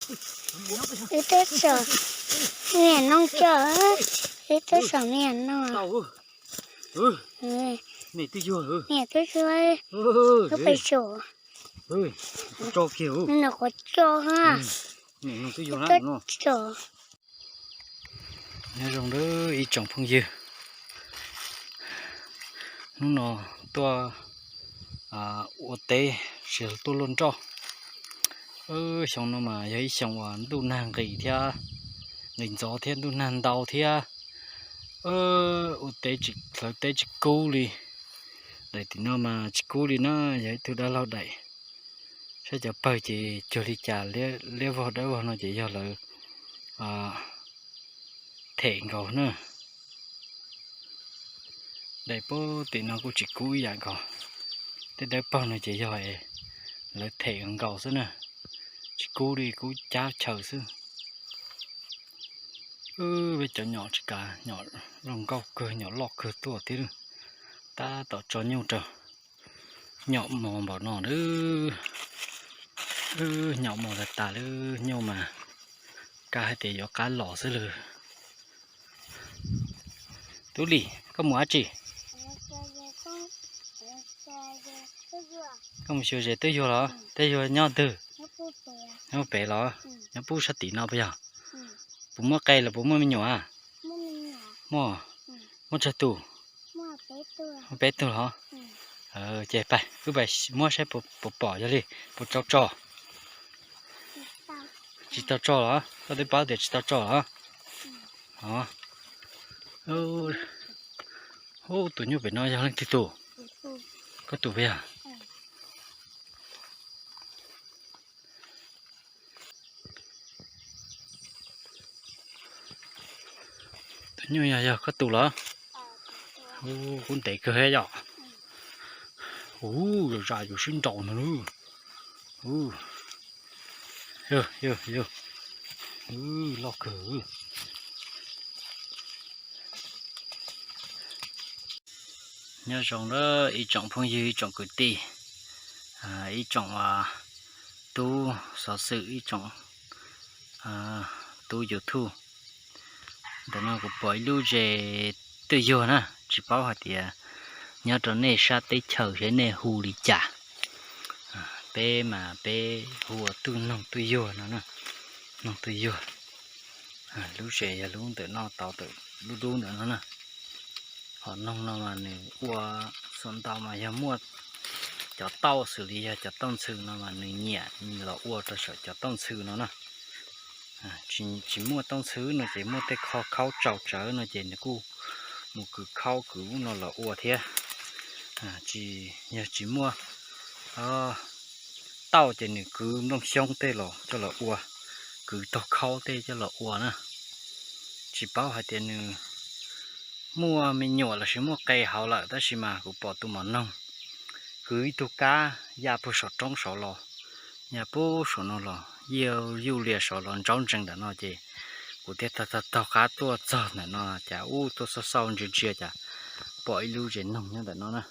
Wb twb tsom niam no tso, wb twb tsom niam no. Niam twb yuag, niam twb yuag, wb pais tsom. Tso kiag, no qhuav tso ha. Niam no twb yuag, twb tsom. Nyob zoo ib tsoom phooj ywg, hnub no tuaj ua teb, tsis tuaj luaj nroj. Xyoo no mas yog ib xyoo uas ntuj nag nqis thiab, nqis ntxov thiab, ntuj nag ntau thiab. Ua teb, hlawv teb tsis kub li. Daim tim no mas tsis kub li na, yog ib tug dab laug daim. Saib cov pawg ces cuag li cas, liab vog dawb vog no ces yog lawv them nkaus na. Daim pem tim no kuj tsis kub ib yam nkaus. Tej dawb paug no ces yog lawv them nkaus xwb na, tsis kub li, kub cab chaw xwb. Peb cov nyom tsis kav, nyom zoo nkauj kawg, nyom loj kawg tuaj thiab. Tab tom tso nyuj rau, nyom mos npaum no. Nyom mos tas tas lawm, nyuj mas kav hais tias yuav qab los xwb lawm. Tub Lis, koj mus dab tsi? Koj mus xyuas zes twb yuag los? Twb yuag nyob twg? Nyob pem los? Nyob pub sab tim no puas yog? Puas muaj qe los puas muaj me nyuam? Muaj, muaj tsawg tus? Muaj peb tug los? Ces pais, wb pais muab saib puas pom, yog li puas tau tso. Tsis tau tso los? Koj twb paub tias tsis tau tso los? Ub, tus nyuj pem no yog leej twg tus? Koj tus puas yog? Tus nyuj yog, yog koj tus los? Ub, kub ntev kawg thiab yom. Ub, zam yus sib nraus no lub. Ub, yog, yog, yog. Ub, loj kawg. Nyob zoo ib tsoom phooj ywg, ib tsoom kwv tij, ib tsoom tub xov xwm, ib tsoom tub YouTube. Ntawm no kuv pom ib lub zes twb yuag na, tsis paub hais tias nyob rau nej sab teb chaws seb nej hu li cas. Peb mas peb hu ua twj noog twj yuag no, noog twj yuag. Lub zes yog lub ntawm no, tau ntawm lub dub ntawm no na. Hom noog no mas nws ua xuas ntau mas yog muaj cov tauj xws li yog cov tauj ntxhw no mas nws nyiam los ua rau saum cov tauj ntxhw no na. Tsis muaj tauj ntxhw no ces muaj tej qho khaub tsaus tsawv no ces nws kuj mus kwv khaub kwv ub no los ua thiab. Tsis, yog tsis muaj tauj ces nws kwv nplooj xyoob tej los coj los ua, kwv taug khaub tej coj los ua na. Tsis paub hais tias nws muaj me nyuam lossis muaj qe hauv lawm, tab sis mas kuv pom tus mom noog kwv ib tug kab ya puag saum roob saud los, ya puag saum no los, yuj lias saud los ntsaub ntsees ntawm no ces kuv thiaj taug taug qab tuaj txog ntawm no, cas ub tuaj xauj xauj ntsia ntsia cas pom ib lub zes noog nyob ntawm no na,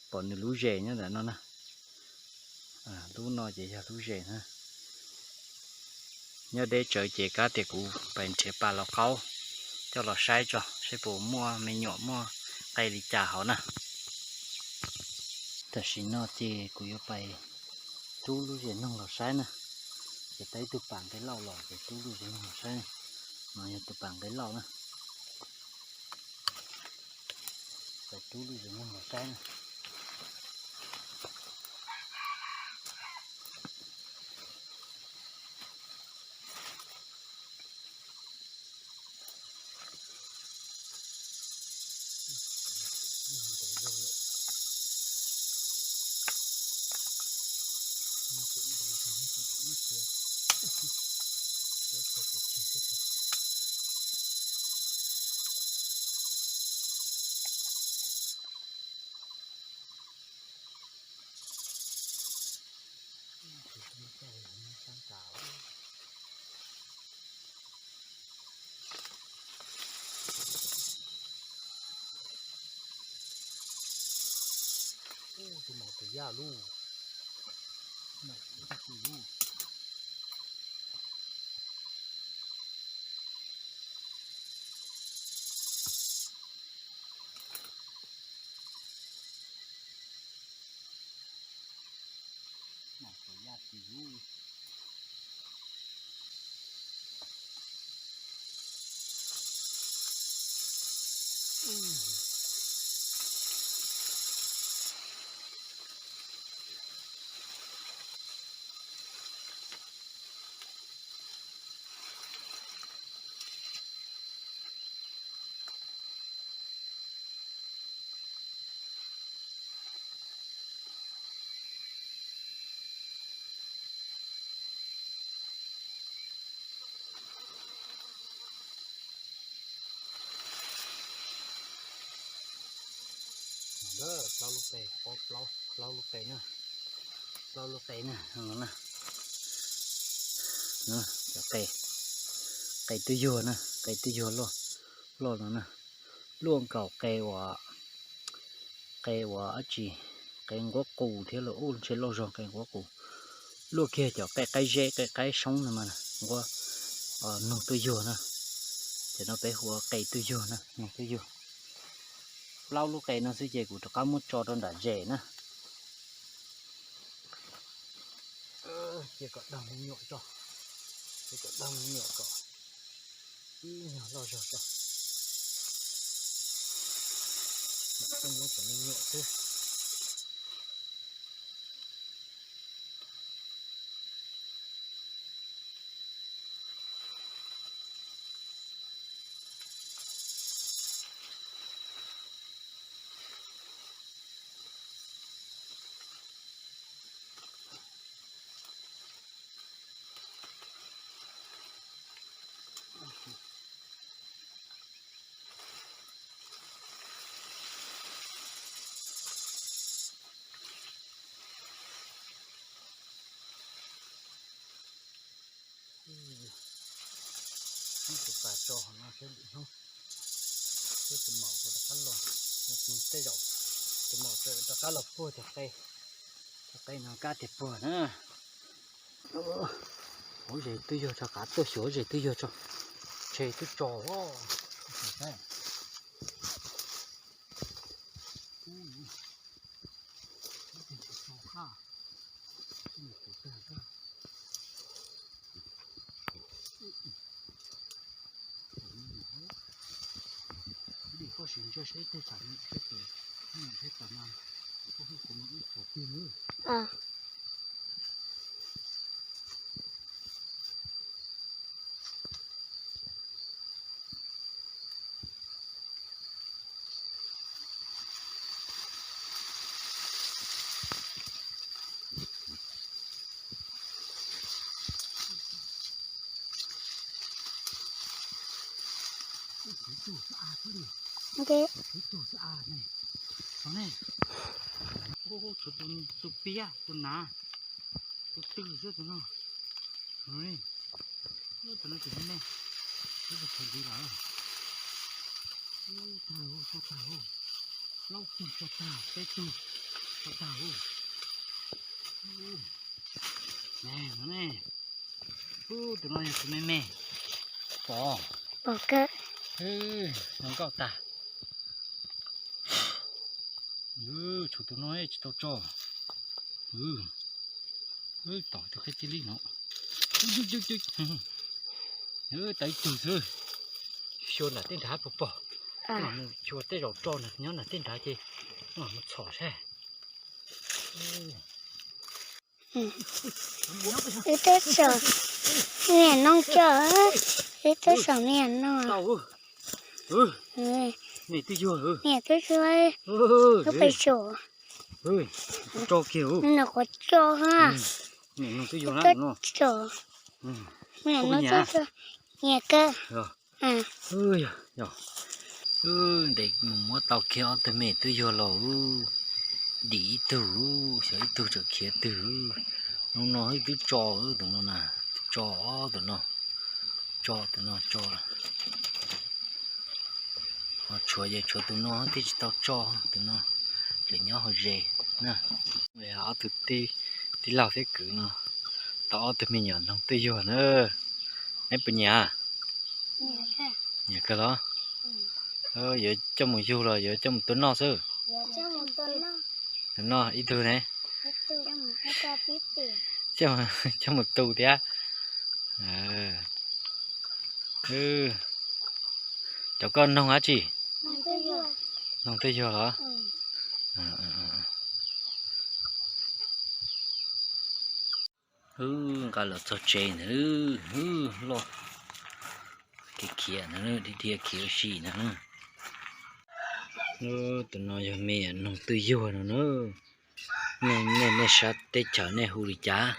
pom nws lub zes nyob ntawm no na. Lub no ces yog lub zes na. Nyob deb tsawv ces kav tias kuv pais nrhiav pas los qaub coj los saib tso seb puas muaj me nyuam muaj qe li cas hauv na. Tam sim no ces kuv yuav pais rub lub zes noog los saib na. Ces tau ib tug pas nqe lauj los ces rub lub zes noog los saib. No yog tus pas nqe lauj na. Pais rub lub zes noog los saib na. Tus maum tus yaj lub. Maum tus yaj lub. Plaub lub qe, plaub lub qe na, plaub lub qe na, no na. Cov qe, qe twj yuag na, qe twj yuag loj, loj no na. Luaj nkaus qe uas, qe uas dab tsi, qe nquab qus thiab los ub ntshe loj zog qe nquab qus. Luaj kiag cov qe qaib zeb qe qaib soob no mas nquab, noog twj yuag na. Ces no peb hu ua qe twj yuag na, noog twj yuag. Plaub lub qe no xwb ces kuv rov qab muab tso rau nram zes na. Cia kom daug me nyuam tso, cia kom daug me nyuam kom ib nyuag loj zog tso. Mam muab cov me nyuam xwb. Ib tus pas tso hauv no seb lwm hnub, seb tus maum puas rov qab los, tus tej zaum tus maum tseem rov qab los puag cov qe, cov qe no kab tiag puag na. Hauv zes twb yog tso, qav tuaj xyuas hauv zes twb yog tso, tshe twb tso. Dim koj sim ntsia seb ib tug tsam nim seb tus nim seb tas no, koj hu kuv mus ib txhos twg. Ub, tshuav ib tug xwb a, ub, tshuav ib tug xwb a ne. Tshuav ne, ub, tshuav tus piab tus nav, tus twg xwb tus no. Ub, tus no tsis me me, twb tshuav ntxiv lawm. Ub, tag ub, tag ub, plaub tug tag, peb tug tag ub. Ne, ub, tus no yog tus me me, pom, pom kawg, zoo nkauj tag. Tshuav tus no tsis tau tso. Tom tus qeb tib lib no. Tau ib tug xwb. Xyuas nram tej nrad puas pom. Mus xyuas tej zaum tso nyob nram tej nrad ces mus txhom saib. Wb twb tso, niam no tso, wb twb tso niam no. Me twb yuag, niam twb yuag, wb pais tso. Tso kiag, nws qhuav tso ha. Niam no twb yuag, tso. Niam no twb tso, niam kawg. Ntev mus muab tau kiag ob tug me twb yuag los, dim ib tug, xyov ib tug tseem khiav twg. Hnub no twb tso, tus no na, tso ob tug no, tso tus no tso. Ho tshuav yeej tshuav tus no thiaj tsis tau tso, tus no tseem nyob hauv zes na. Ob tug tij laug thiab kwv no tau ob tug me nyuam noog twj yuag na. Neb puas nyiam? Nyiam kawg los? Yuav coj mus yug los yuav coj mus tua noj xwb? Tua noj ib tug ne. Ib tug. Coj mus tu thiab. Cov koj noog dab tsi? Noog twj yuag los? Wb nqa los txog tsev ntawd, wb loj khiav khiav no, dhia khiav ua si no. Tus no yog me noog twj yuag no na. Nej, nej sab teb chaws nej hu li cas?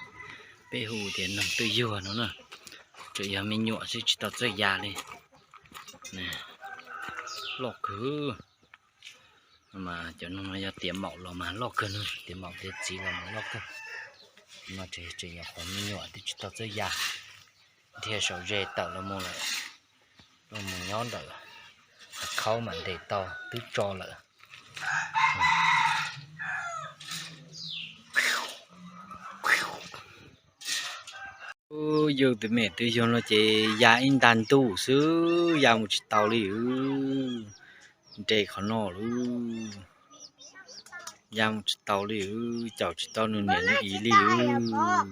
Peb hu tias noog twj yuag no na. Tsuas yog me nyuam xwb tsis tau txawj ya li. Loj kawg. Mas cov noog no yog tiav maum los mas loj kawg no, tiav maum tiav txiv los mas loj kawg. No tseem yog qhov me nyuam twb tsis tau txawj ya, dhia saum ze tawm los mus lawm, los mus nyob ntawm khaub mam ntes tau twb tso lawm. Yus tus me twj yuag no ces ya ib ntag ntuj xwb ya mus tsis tau li. Nres qhov no lawm, ya mus tsis tau li, caum tsis tau nws niam nws txiv li lawm.